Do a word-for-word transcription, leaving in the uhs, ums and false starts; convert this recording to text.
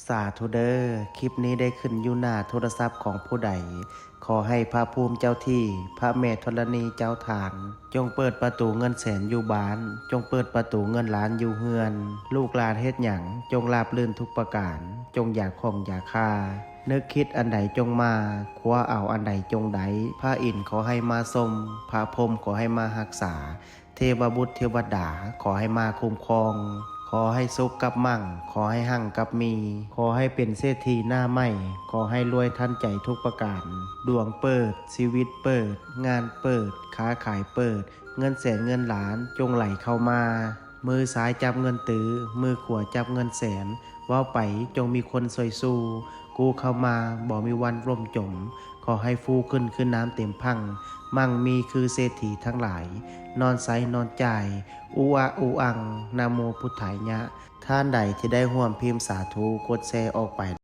สาธุเด้อ คลิปนี้ได้ขึ้นอยู่หน้าโทรศัพท์ของผู้ใด ขอให้พระภูมิเจ้าที่ พระแม่ธรณีเจ้าทาน จงเปิดประตูเงินแสนอยู่บ้าน จงเปิดประตูเงินล้านอยู่เฮือน ลูกหลานเฮ็ดหยัง จงราบรื่นทุกประการ จงอย่าข้องอย่าคา นึกคิดอันใดจงมา คว้าเอาอันใดจงได้ พระอินทร์ขอให้มาทรง พระพรหมขอให้มารักษา เทวบุตรเทวดาขอให้มาคุ้มครอง ขอให้สุขกับมั่ง ขอให้หั่งกับมี ขอให้เป็นเศรษฐีหน้าใหม่ ขอให้รวยทันใจทุกประการ ดวงเปิด ชีวิตเปิด งานเปิด ค้าขายเปิด เงินแสนเงินล้านจงไหลเข้ามา มือซ้ายจับเงินตื้อ มือขวาจับเงินแสน เว้าไปจงมีคนซอยสู้ กู้เข้ามาบ่มีวันล่มจม ขอให้ฟูขึ้นคือน้ำเต็มพัง มั่งมีคือเศรษฐีทั้งหลาย นอนใสนอนจ่าย อุอะอุอัง นะโมพุทธายะ ท่านใดที่ได้ร่วมพิมพ์สาธุ กดแชร์ออกไป